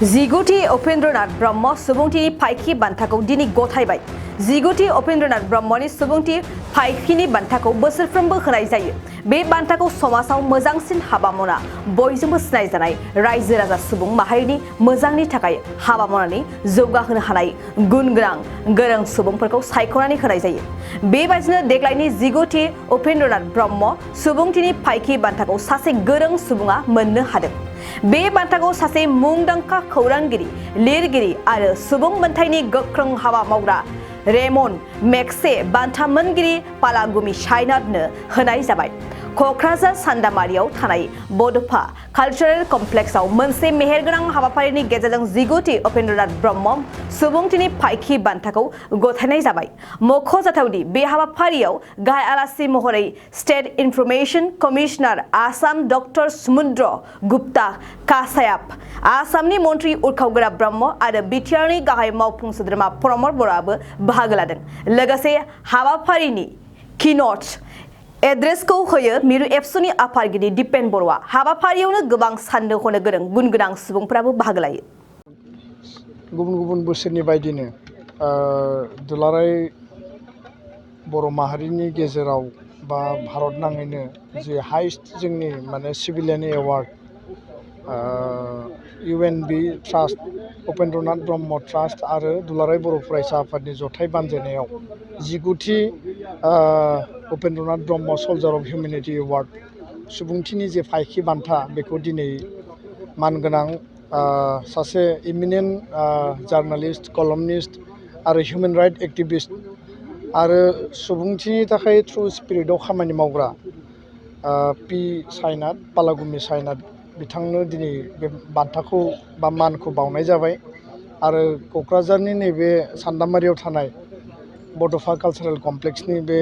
जिगुथि उपेन्द्रनाथ ब्रह्म सुबुंथिनि फायखि बान्थाखौ दिनै गथायबाय। जिगुथि उपेन्द्रनाथ ब्रह्मनि सुबुंथि फायखिनि बान्थाखौ बोसोरफ्रोमबो होनाय जायो। बे बान्थाखौ समाजाव मोजांसिन हाबा मावना बयजोंबो सिनायजानाय रायजो राजा सुबुं माहारिनि मोजांनि थाखाय हाबा मावनानै जौगाहोनो हानाय गुन गोरों सुबुंफोरखौ सायख'नानै होनाय जायो। बेबायदिनो देग्लायनि जिगुथि उपेन्द्रनाथ ब्रह्म सुबुंथिनि फायखि बान्थाखौ सासे गोरों सुबुङा मोननो हादों। बे बान्थाखौ सासे मुंदांखा खौरांगिरि, लिरगिरि आरो सुबुं मोनथायनि गोख्रों हाबा मावग्रा रेमन मेक्से बान्था मोनगिरि पालागुमि सायनाथनो होनाय जाबाय। क'क्राझार सान्दामारियाव थानाय बड'फा कालचारेल कमप्लेक्सआव मोनसे मेहेरगोनां हाबाफारिनि गेजेरजों जिगुथि उपेन्द्रनाथ ब्रह्म सुबुंथिनि फायखि बान्थाखौ गथायनाय जाबाय। मख'जाथावदि बे हाबाफारियाव गाहाय आलासि महरै state information commissioner Assam doctor समुद्र गुप्ता कासायाप, आसामनि मन्त्रि उरखावगोरा ब्रह्म आरो बिटिआरनि गाहाय मावफुं सोद्रोमा प्रमद बर'आबो बाहागो लादों। लोगोसे हाबाफारिनि किन'ट एड्रेसखौ होयो मिरु एबसुनि आफादगिरि दिपेन बर'आ। हाबाफारियावनो गोबां साननो हनो गोरों गुन गोनां सुबुंफोराबो बाहागो लायो। गुबुन गुबुन बोसोरनि बायदिनो दुलाराय बर' माहारिनि गेजेराव बा भारत नाङैनो जि हाइस्ट जोंनि civilian award UNB trust, Upendranath Brahma trust आरो दुलाराय बर' फरायसा आफादनि जथाय बानजायनायाव जिगुथि Upendranath Brahma सल्जार of humanity award सुबुंथिनि जे फायखि बान्था बेखौ दिनै मानगोनां सासे इमिनेन्ट जार्नालिस्ट, कलमनिस्ट आरो हिउमेन राइट एक्टिभिस्ट आरो सुबुंथिनि थाखाय थ्रु स्पिरिटआव खामानि मावग्रा पि सायनाथ, पालागुमि सायनाथ बिथांनो दिनै बे बान्थाखौ बा मानखौ बावनाय जाबाय। आरो क'क्राझारनि नैबे सान्दामारियाव थानाय बड'फा कालचारेल कमप्लेक्सनि बे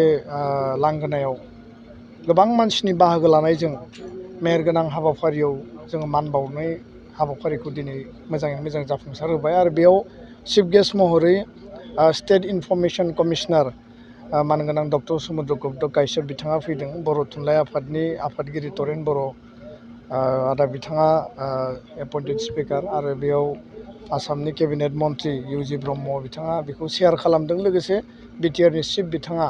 लांगोनायाव गोबां मानसिनि बाहागो लानायजों मेहेरगोनां हाबाफारियाव जोङो मान बावनाय हाबाफारिखौ दिनै मोजाङै मोजां जाफुंसार होबाय। आरो बेयाव चिफ गेस्ट महरै स्टेट इनफरमेशन कमिशनार मानगोनां डक्टर समुद्र गुप्ता काश्यप बिथाङा फैदों। बर' थुनलाइ आफादनि आफादगिरि तरेन बर' आदा बिथाङा एपइन्टेड स्पिकार आरो बेयाव आसामनि केबिनेट मन्त्रि इउजि ब्रह्म बिथाङा बेखौ शेयार खालामदों। लोगोसे बिटिआरनि चिफ बिथाङा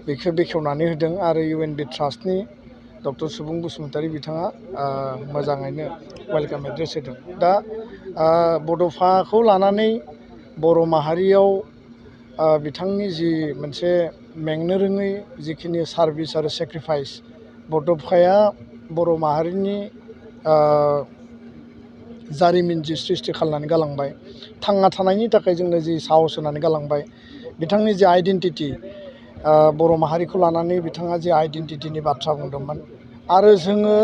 बेखौ बेखेवनानै होदों आरो UNB ट्रास्टनि डक्टर सुबुं बसुमतारी बिथाङा मोजाङैनो वेलकाम एड्रेस होदों। दा बड'फाखौ लानानै बर' माहारियाव बिथांनि जि मोनसे मेंनो रोङै जिखिनि सार्भिस आरो सेक्रिफाइस, बड'फाया बर' माहारिनि जारिमिन जि सृष्टि खालामनानै गालांबाय, थांना थानायनि थाखाय जोंनो जि साहस होनानै गालांबाय, बिथांनि जि आइडेन्टिटि बर' माहारिखौ लानानै बिथाङा जि आइडेन्टिटिनि बाथ्रा बुंदोंमोन आरो जोङो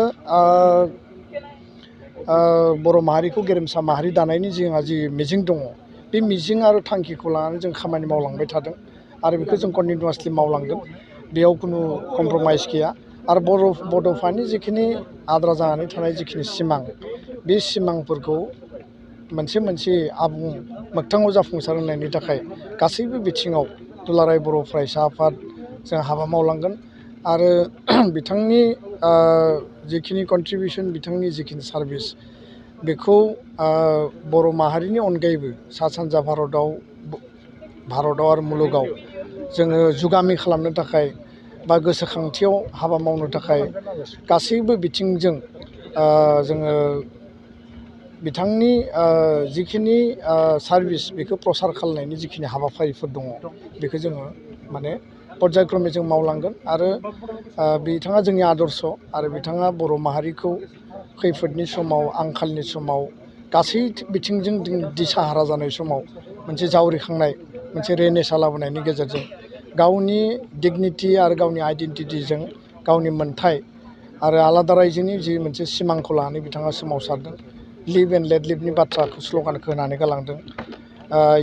बर' माहारिखौ गेरेमसा माहारि दानायनि जोंहा जि मिजिं दङ, बे मिजिं आरो थांखिखौ लानानै जों खामानि मावलांबाय थादों आरो बेखौ जों कन्टिनिउवासलि मावलांगोन। बेयाव खुनु कमप्रमाइस गैया। आरो बड'फानि जिखिनि आद्रा जानानै थानाय जिखिनि सिमां, बे सिमांफोरखौ मोनसे मोनसे आबुं मोगथाङाव जाफुंसार होनायनि थाखाय गासैबो बिथिङाव दुलाराय बर' फरायसा आफाद जों हाबा मावलांगोन। आरो बिथांनि जिखिनि कन्ट्रिबिउसन, बिथांनि जिखिनि सार्भिस, बेखौ बर' माहारिनि अनगायैबो सा सानजा भारताव आरो मुलुगाव जोङो जुगामि खालामनो थाखाय बा गोसोखांथियाव हाबा मावनो थाखाय गासैबो बिथिंजों जोङो बिथांनि जिखिनि सार्भिस बेखौ प्रसार खालामनायनि जिखिनि हाबाफारिफोर दङ, बेखौ जोङो पर्यायक्रमे जों मावलांगोन। आरो बिथाङा जोंनि आदर्श आरो बिथाङा बर' माहारिखौ खैफोदनि समाव, आंखालनि समाव, गासै बिथिंजों दिसाहारा जानाय समाव मोनसे जावरिखांनाय, मोनसे रेनेसा लाबोनायनि गेजेरजों गावनि डिगनिटि आरो गावनि आइडेन्टिटिजों गावनि मोन्थाय आरो आलादा रायजोनि जि मोनसे सिमांखौ लानानै बिथाङा सोमावसारदों। लिभ एन्ड लेट लिभनि बाथ्राखौ स्ल'गानखौ होनानै गालांदों।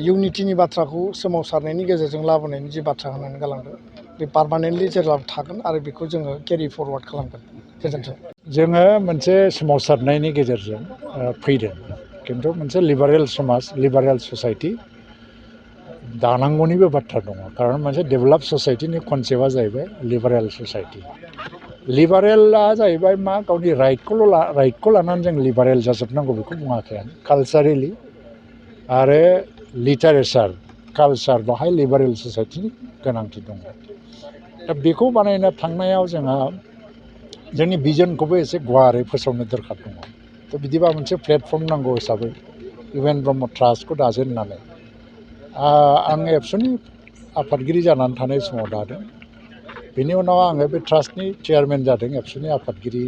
इउनिटिनि बाथ्राखौ सोमावसारनायनि गेजेरजों लाबोनायनि जि बाथ्रा होनानै गालांदों, बे पार्मानेन्टलि जेब्लाबो थागोन आरो बेखौ जोङो केरि फरवार्ड खालामगोन। गोजोन्थों। जोङो मोनसे सोमावसारनायनि गेजेरजों फैदों, खिन्थु मोनसे लिबारेल समाज, लिबारेल ससाइटि दानांगौनिबो बाथ्रा दङ। खारन मोनसे डेभेलप ससाइटिनि कनसेप्टआ जाहैबाय लिबारेल ससाइटि। लिबारेला जाहैबाय मा गावनि राइटखौ लानानै जों लिबारेल जाजोबनांगौ बेखौ बुङाखै आं कालचारेलि आरो लिटारेचार कालचार बाहाय लिबारेल ससाइटिनि गोनांथि दङ दा बेखौ बानायनो थांनायाव जोंहा जोंनि भिजनखौबो एसे गुवारै फोसावनो दरखार दङ थ' बिदिबा मोनसे प्लेटफर्म नांगौ हिसाबै इउएन ब्रह्म ट्रास्टखौ दाजेननानै आं एबसुनि आफादगिरि जानानै थानाय समाव दादों बेनि उनाव आङो बे ट्रास्टनि चेयारमेन जादों एबसुनि आफादगिरि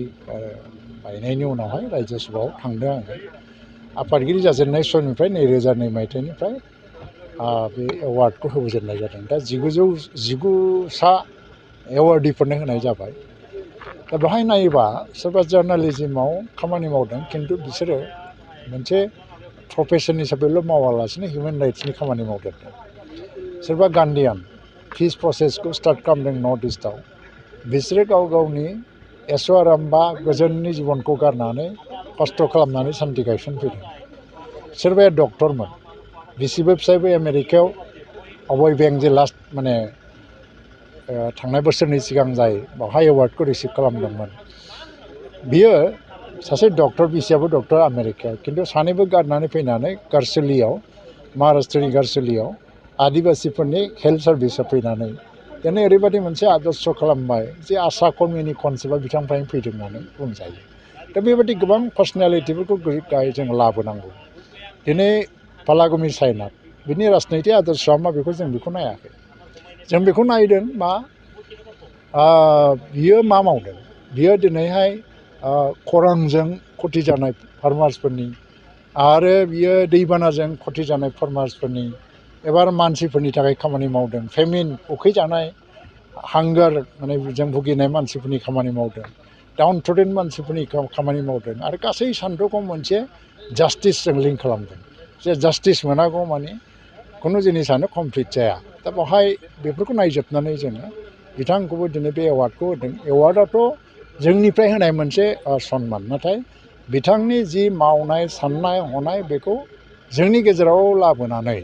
बायनायनि उनावहाय रायजो सभायाव थांदों आङो आफादगिरि जाजेननाय समनिफ्राय 2002 मायथाइनिफ्राय बे एवार्डखौ होजेननाय जादों दा 19सा एवार्डीफोरनो होनाय जाबाय दा बेहाय नायोबा सोरबा जार्नालिजिमाव खामानि मावदों खिन्थु बिसोरो मोनसे प्रफेसन हिसाबैल' मावालासिनो हिउमेन राइट्सनि खामानि मावदेरदों सोरबा गान्धीयान पिस प्रसेसखौ स्टार्ट खालामदों नर्थ इस्टआव बिसोरो गाव गावनि ऐशोआराम बा गोजोननि जिबनखौ गारनानै खस्थ' खालामनानै सान्थि गायसनफैदों सोरबाया डक्टरमोन बिसिबो फिसायबो आमेरिकायाव अभय बेंक जे लास्ट माने थांनाय बोसोरनि सिगां जाय बावहाय एवार्डखौ रिसिभ खालामदोंमोन बियो सासे डक्टर बिसियाबो डक्टर आमेरिकायाव खिन्थु सानैबो गारनानै फैनानै गारसोलियाव महाराष्ट्रनि गारसोलियाव आदिबासिफोरनि हेल्थ सार्भिसआव फैनानै दिनै ओरैबायदि मोनसे आदर्श खालामबाय जे आशा कर्मिनि कनसेप्टआ बिथांनिफ्रायनो फैदों होननानै बुंजायो दा बेबायदि गोबां पार्सनेलिटिफोरखौ जों लाबोनांगौ दिनै फालागुमि सायनाथ बिनि राजनैतिक आदर्शआ मा जों बेखौ नायाखै जों बेखौ नायदों मा बियो मा मावदों बियो दिनैहाय खरांजों खथि जानाय फार्मार्सफोरनि आरो बियो दैबानाजों खथि जानाय फार्मार्सफोरनि एबार मानसिफोरनि थाखाय खामानि मावदों फेमिन उखैजानाय हांगार माने जों भुगिनाय मानसिफोरनि खामानि मावदों डाउन ट्रडेन मानसिफोरनि खामानि मावदों आरो गासै सानथौखौ मोनसे जास्टिसजों लिंक खालामदों जे जास्टिस मोनागौ माने खुनु जिनिसानो कमप्लिट जाया दा बेवहाय बेफोरखौ नायजोबनानै जोङो बिथांखौबो दिनै बे एवार्डखौ होदों एवार्डआथ' जोंनिफ्राय होनाय मोनसे सनमान नाथाय बिथांनि जि मावनाय साननाय हनाय बेखौ जोंनि गेजेराव लाबोनानै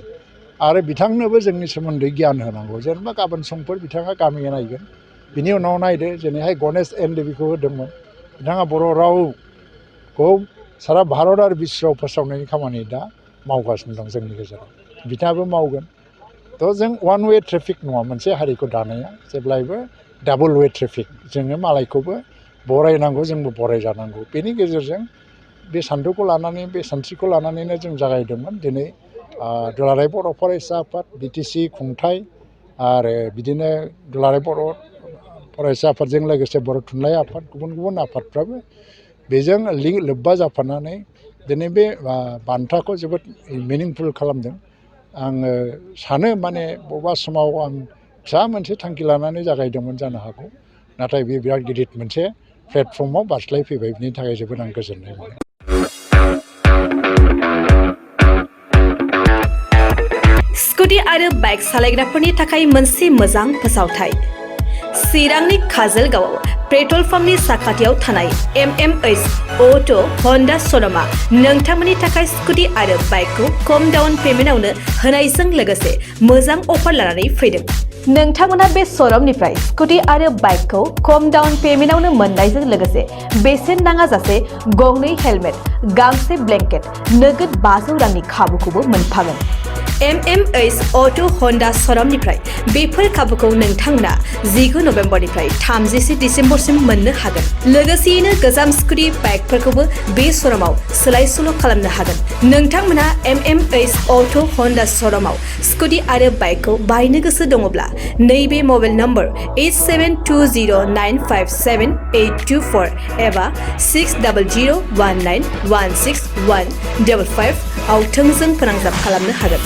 आरो बिथांनोबो जोंनि सोमोन्दै गियान होनांगौ जेनेबा गाबोन समफोर बिथाङा गामि नायगोन बिनि उनाव नायदो जेरैहाय गणेश एन देबिखौ होदोंमोन बिथाङा बर' रावखौ सारा भारत आरो बिश्वआव फोसावनायनि खामानि दा मावगासिनो दं जोंनि गेजेराव बिथाङाबो मावगोन थ' जों वान वे ट्रेफिक नङा मोनसे हारिखौ दानाया जेब्लायबो डाबल वे ट्रेफिक जोङो मालायखौबो बरायनांगौ जोंबो बरायजानांगौ बेनि गेजेरजों बे सान्थौखौ लानानै बे सानस्रिखौ लानानैनो जों जागायदोंमोन दिनै दुलाराय बर' फरायसा आफाद बिटिसि खुंथाय आरो बिदिनो दुलाराय बर' फरायसा आफादजों लोगोसे बर' थुनलाइ आफाद गुबुन गुबुन आफादफ्राबो बेजों लोब्बा जाफानानै दिनै बे बान्थाखौ जोबोद मिनिंफुल खालामदों आङो सानो माने बबेबा समाव आं फिसा मोनसे थांखि लानानै जागायदोंमोन जानो हागौ नाथाय बे बिराद गिदिर मोनसे प्लेटफर्माव बारस्लायफैबाय बिनि थाखाय जोबोद आं गोजोननाय मोनो स्कुटि आरो बाइक सालायग्राफोरनि थाखाय मोनसे मोजां फोसावथाय चिरांनि काजलगावआव पेट्रल पाम्पनि साखाथियाव थानाय MMH अट' हन्डा श'रुमआ नोंथांमोननि थाखाय स्कुटि आरो बाइकखौ खम डाउन पेमेन्टआवनो होनायजों लोगोसे मोजां अफार लानानै फैदों नोंथांमोना बे श'रुमनिफ्राय स्कुटि आरो बाइकखौ खम डाउन पेमेन्टआवनो मोननायजों लोगोसे बेसेन नाङाजासे गंनै हेलमेट गांसे ब्लेंकेट नोगोद 500 रांनि खाबुखौबो मोनफागोन MMH अट' हन्डा श'रुमनिफ्राय बेफोर खाबुखौ नोंथांमोना 19 नभेम्बरनिफ्राय 30 डिसेम्बरसिम मोननो हागोन लोगोसेयैनो गोजाम स्कुटि बाइकफोरखौबो बे श'रुमाव सोलाय सोल' खालामनो हागोन नोंथांमोना MMH अट' हन्डा श'रुमाव स्कुटि आरो बाइकखौ बायनो गोसो दङब्ला नैबे मबाइल नम्बर 8720957824 एबा 6001916155 आव थोंजों फोनांजाब खालामनो हागोन